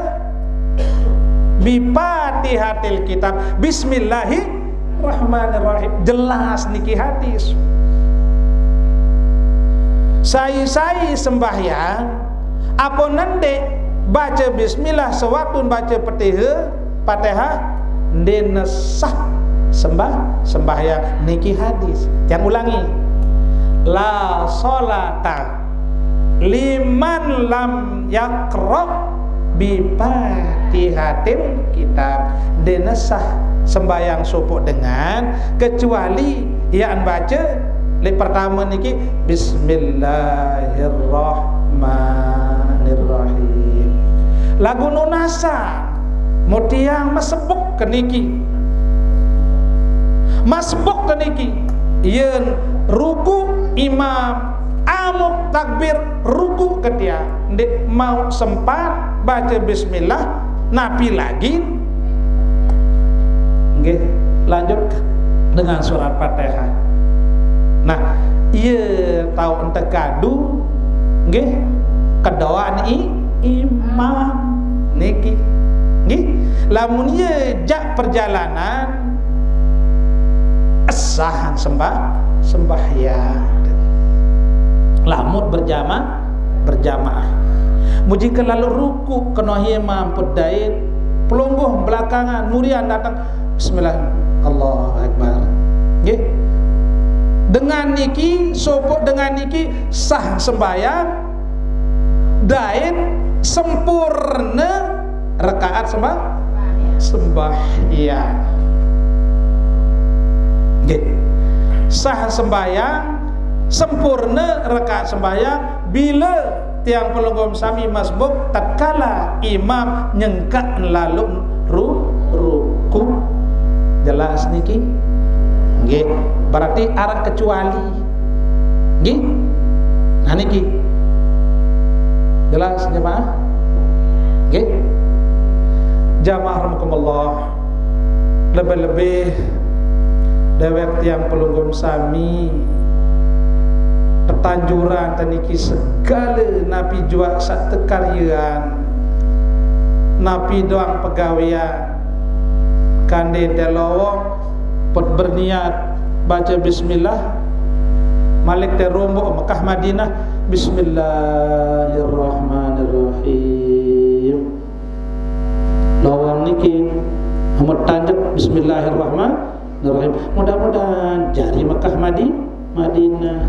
bi Fatihatil Kitab, bismillahirrahmanirrahim. Jelas niki hadis. Sai-sai sembahyang, ape ndeq bace bismillah sewaktu bace Fatihah, Fatihah, ndeqne sah sembah-, sembahyang niki hadis. Tiang ulangi. La salata liman lam yaqra bi Fatihatil Kitab. Ndeqne sah sembahyang sopoq dengan kecuali ye bace leq pertame niki, bismillahirrahmanirrahim. Laguq nunasan, mun tiang mesebuk ke niki. Mesebuk ke niki. Yen ruku imam, amuk takbir, ruku ke tiang. Ndeq mauq sempat bace bismillah, napi lagi? Nggih, lanjut dengan surat Fatihah. Nah, ye tau ente kadu, nggih, kedoan i-, imam niki. Nggih, lamun ye jaq perjalanan, sah sembah-, sembahyang. Lamun berjama-, berjamaah. Muji ke lalu ruku kenoh imam pedait, pelungguh belakangan, murian dateng, bismillah, Allahu Akbar. Nggih. Dengan niki, sopoq dengan niki sah sembahyang, dait sempurne rekaat sembah-, sembahyang. Nggih. Sah sembahyang, sempurne rekaat sembahyang, bila tiang pelungguh sami masbuk, tatkala imam nyengkak lalu ru-, ruku. Jelas niki? Nggih. Berarti araq kecuali. Nggih. Nah, niki. Jelas, jemaah? Nggih. Jamaah rahimakumullah. Lebih-lebih dewek tiang pelungguh sami, tetanjuran teniki segale napi juaq saq tekaryean, napi doang pegawean, kande telowong, pet berniat bace bismillah, malik te rombok Mekah Madinah, bismillahirrahmanirrahim. Lowong niki, amun tanjek, bismillahirrahmanirrahim. Mudah-mudahan jari Mekah Madi-, Madinah.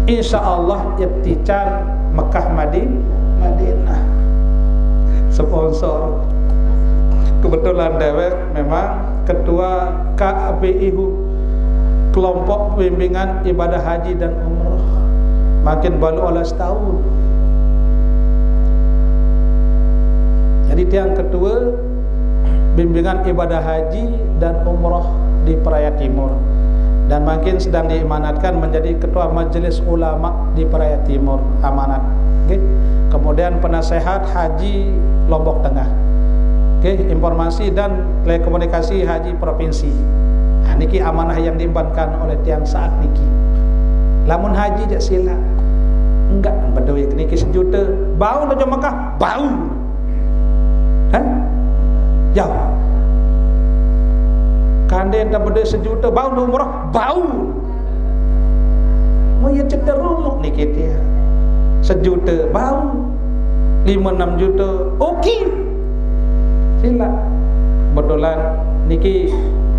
Insya Allah, ikhtican Mekah Madi-, Madinah. Sponsor. Kebetulan dewek memang ketua K B I H U, Kelompok Bimbingan Ibadah Haji dan Umroh. Makin balu olas tahun. Jadi tiang ketua bimbingan ibadah haji dan umrah di Praia Timur, dan makin sedang diamanatkan menjadi ketua majelis ulama di Praia Timur, amanat. Oke. Kemudian penasehat haji Lombok Tengah. Oke, informasi dan telekomunikasi haji provinsi. Nah, niki amanah yang diembankan oleh tiang saat niki. Lamun haji jak sila. Enggak, bedoe niki sejuta. Bau dah Mekah, bau. Hah? Jauh. Kande dah bedoe sejuta, bau dah umrah, bau. Mau ya cederumuk niki tiang. Sejuta bau. Lima enam juta, oke. Sila. Kebetulan niki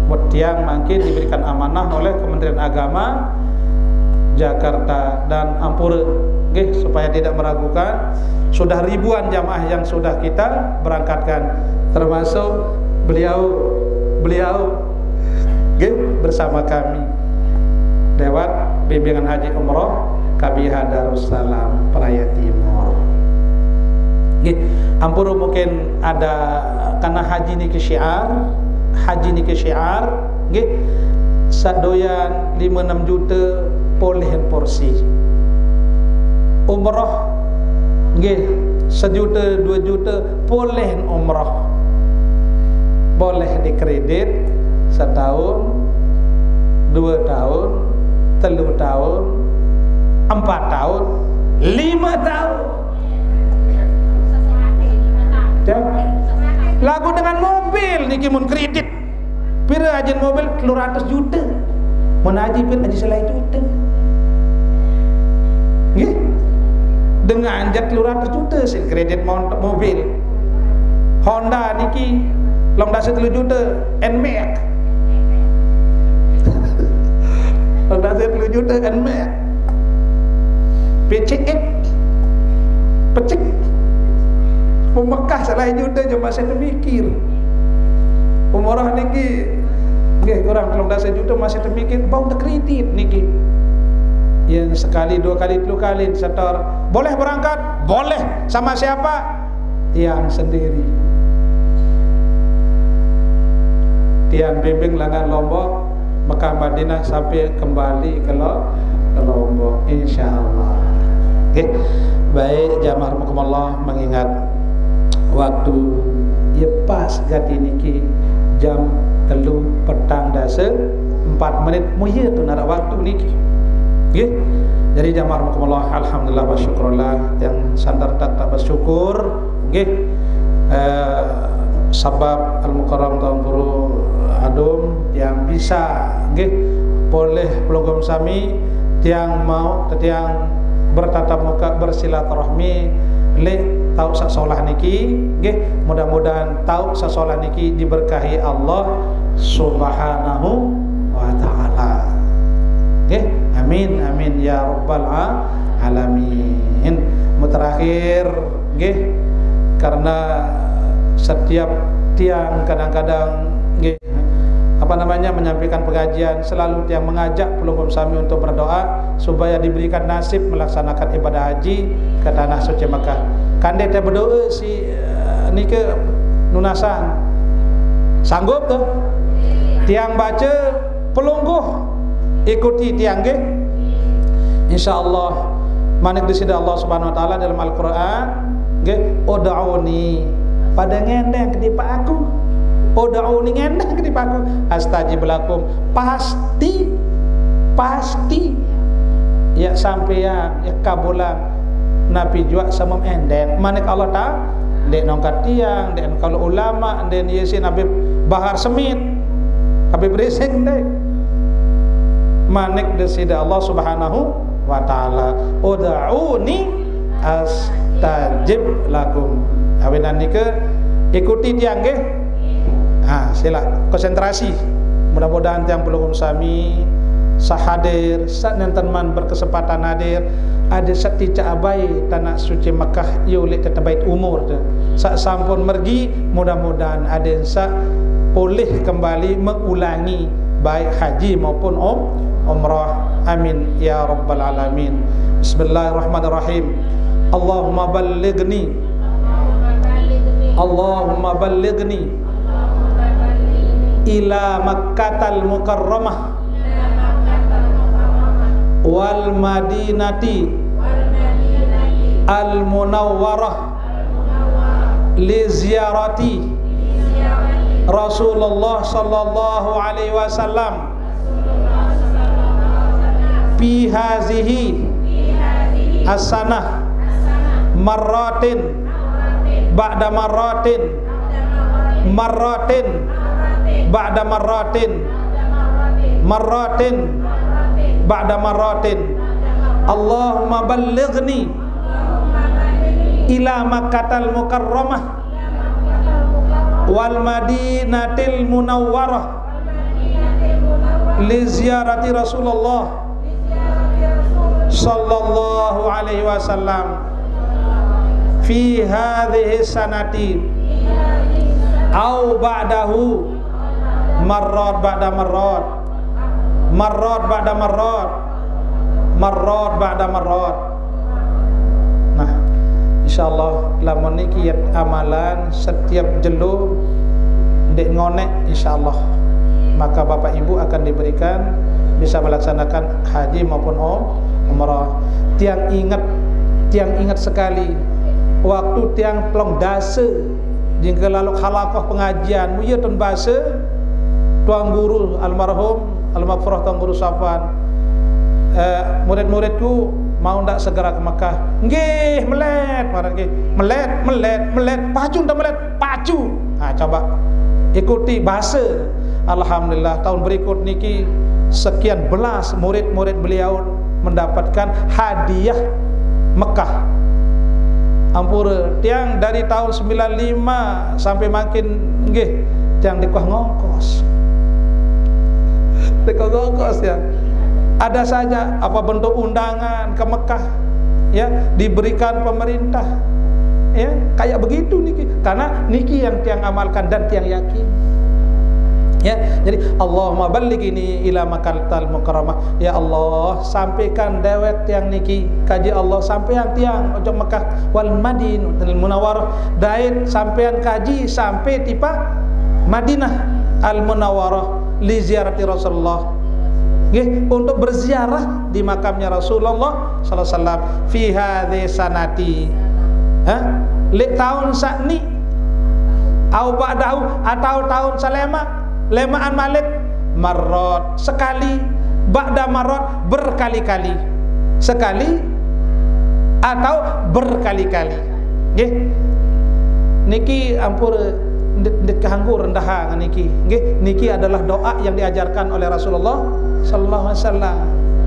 buat tiang makin diberikan amanah oleh Kementerian Agama Jakarta, dan ampura, nggih, supaya tidak meragukan, sudah ribuan jamaah yang sudah kita berangkatkan, termasuk beliau, beliau, nggih, bersama kami lewat bimbingan haji umroh K B H Darussalam Praia Timur. Nggih, ampura mungkin ada, karena haji niki syiar, haji niki syiar, nggih, sadoyan lima enam juta poleh porsi. Umroh, nggih, sejuta, dua juta, poleh umroh. Boleh dikredit setahun, dua tahun, telu tahun, empat tahun, lima tahun. Ya. Lagu dengan mobil niki mun kredit. Pira ajin mobil? Telu ratus juta. Mun haji pira? Haji selai juta. Nggih. Dengan jat telu ratus juta sing kredit mon-, mobil. Honda niki long dasa telu juta, Nmax. Long dasa telu juta, Nmax. P C X. Pecik. Mun Mekah selai juta je masih temikir. Umroh niki, nggih, kurang telung dasa juta masih temikir, bau tekredit niki. Yang sekali, dua kali, telu kali setor. Boleh berangkat? Boleh. Sama siapa? Tiang sendiri. Tiang bimbing lengan Lombok, Mekah Madinah sampai kembali ke Lo-, ke Lombok, insya Allah. Oke. Baik, jamaah rahimakumullah, mengingat waktu, ya pas gati niki jam telu petang dasa empat menit, muya tu narak waktu niki. Nggih. Jadi jamaah rahimakumullah, alhamdulillah wa syukurillah, yang sandar tak, tak bersyukur, nggih. Eh, sabab Al Mukarram Tuan Guru Adum yang bisa, nggih, poleh pelungguh sami, tiang mau tetiang bertatap muka, bersilaturahmi, lek tau sak solah niki, nggih, mudah-mudahan tau sak solah niki diberkahi Allah Subhanahu wa taala. Nggih, amin, amin ya rabbal a-, alamin. Mu terakhir, nggih, karena setiap tiang kadang-kadang, nggih, apa namanya, menyampaikan pengajian, selalu tiang mengajak pelungguh sami untuk berdoa supaya diberikan nasib melaksanakan ibadah haji ke tanah suci Mekah. Kande te berdoa si, eh, nike nunasan. Sanggup tu? Tiang baca, pelungguh ikuti tiang, nggih. Insyaallah, manik Desida Allah Subhanahu wa taala dalam Al-Quran, nggih, "Ud'uni," pada ngendeng ke dipak aku. "Ud'uni," ngendeng ke dipak aku. "Astajib lakum." Pasti, pasti. Ya sampean, ya kabulan. Napi juak sama endeng. Manik Allah ta, dek nongkat tiang, dek kalau ulama, dek ni si Nabi Bahar Semit. Habib Rizieq, dek. Manik Desida Allah Subhanahu wa taala. "Ud'uni astajib lakum." Awinan nika ikuti tiang, nggih. Ha, sila konsentrasi. Mudah-mudahan tiang pelungguh sami sahadir, sak nenten man berkesempatan hadir, ada sak ticak abai tanah suci Mekah, yo lek tetebaik umur tu. Sak sampun mergi, mudah-mudahan ada sak poleh kembali mengulangi baik haji maupun um, umrah. Amin ya rabbal alamin. Bismillahirrahmanirrahim. Allahumma ballighni, Allahumma ballighni ila Makkatal Mukarramah wal Madinati al Munawwarah li ziyarati Rasulullah sallallahu alaihi wasallam fi hazihi as-sanah, marratin ba'da marratin, marratin ba'da marratin, marratin ba'da marratin. Allahumma ballighni ila Makkatal Mukarramah wal Madinatil Munawwarah li ziyarati Rasulullah sallallahu alaihi wasallam fi hadhihi sanati au ba'dahu, marrat ba'da marrat, marrat ba'da marrat, marrat ba'da marrat. Nah, insyaallah lamun niki amalan setiap jelo ndeq ngoneq, insyaallah maka Bapak Ibu akan diberikan bisa melaksanakan haji maupun um-, umrah. Tiang inget, tiang inget sekali waktu tiang pelong dase jingke lalok halakoh pengajian, muye ton base Tuan Guru almarhum, almarhum Tuan Guru Safwan. Eh, murid-muridku mau ndak segera ke Mekah? Nggih, melet, marah nggih. Melet, melet, melet, pacu ndak melet, pacu. Nah, coba ikuti bahasa. Alhamdulillah, tahun berikut niki sekian belas murid-murid beliau mendapatkan hadiah Mekah. Ampura, tiang dari tahun sembilan lima sampai makin nggih, tiang dikuah ngongkos. Dikuah ngongkos ya. Ada saja apa bentuk undangan ke Mekah ya diberikan pemerintah. Ya, kayak begitu niki. Karena niki yang tiang amalkan dan tiang yakin. Ya, jadi Allahumma ballighni ila Makkatal Mukarramah. Ya Allah, sampaikan dewek tiang niki. Kaji Allah, sampean tiang ojok Mekah wal Madinatul Munawwarah. Dait sampean kaji sampai tipa Madinah Al Munawwarah li ziarati Rasulullah. Nggih, untuk berziarah di makamnya Rasulullah sallallahu alaihi wasallam fi hadhihi sanati. Hah? Leq taun saq ni, au ba'dahu, atau taun salema, lemaan malik, marot, sekali, ba'da marot, berkali-kali. Sekali atau berkali-kali. Nggih. Niki ampura ndeq, ndeq kanggo rendahang niki. Nggih, niki adalah doa yang diajarkan oleh Rasulullah sallallahu alaihi wasallam.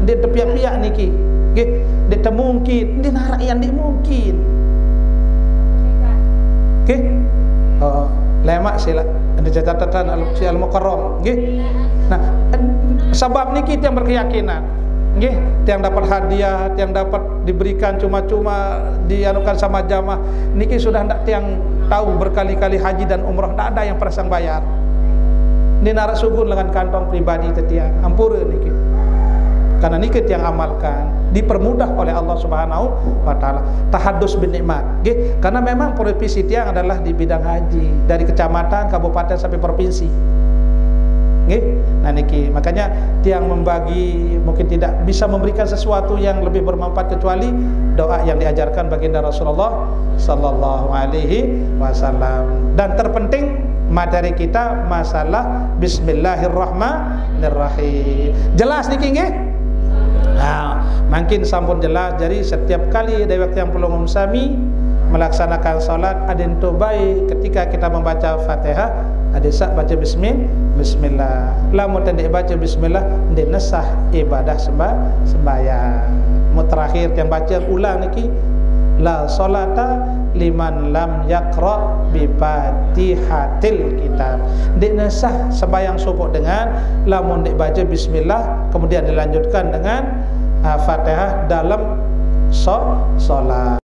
Ndeq tepiaq-piaq niki. Nggih, ndeq temungkin, ndeq naraq yang ndeq mungkin. Nggih. Oh, lemaq silaq. Ada catatan Al-, si Al-Mukarram. Nggih. Nah, sebab niki tiang berkeyakinan. Nggih, tiang dapat hadiah, tiang dapat diberikan cuma-cuma, dianukan sama jamaah. Niki sudah ndak tiang tahu berkali-kali haji dan umrah, ndak ada yang pernah sang bayar. Ni naraq sugun lengan kantong pribadi tetiang. Ampura niki. Karena niki tiang amalkan, dipermudah oleh Allah Subhanahu wa taala. Tahadus bin nikmat. Nggih, karena memang profesi tiang adalah di bidang haji, dari kecamatan, kabupaten sampai provinsi. Nggih. Nah niki, makanya tiang membagi, mungkin tidak bisa memberikan sesuatu yang lebih bermanfaat kecuali doa yang diajarkan baginda Rasulullah sallallahu alaihi wasallam. Dan terpenting materi kita masalah bismillahirrahmanirrahim. Jelas niki nggih? Nah, mangkin sampun jelas. Jadi setiap kali dewek tiang pelungguh sami melaksanakan salat, adeqn to bae ketika kita membaca Fatihah, adeq saq baca bismi-, bismillah. Lamun ndeq baca bismillah, ndeqne sah ibadah semba-, sembahyang. Mun terakhir tiang baca ulang niki, la sholata liman lam yaqra bi Fatihatil Kitab. Ndeqne sah sembahyang subuh dengan lamun ndeq baca bismillah, kemudian dilanjutkan dengan, ah, Fatihah dalam so-, sholat.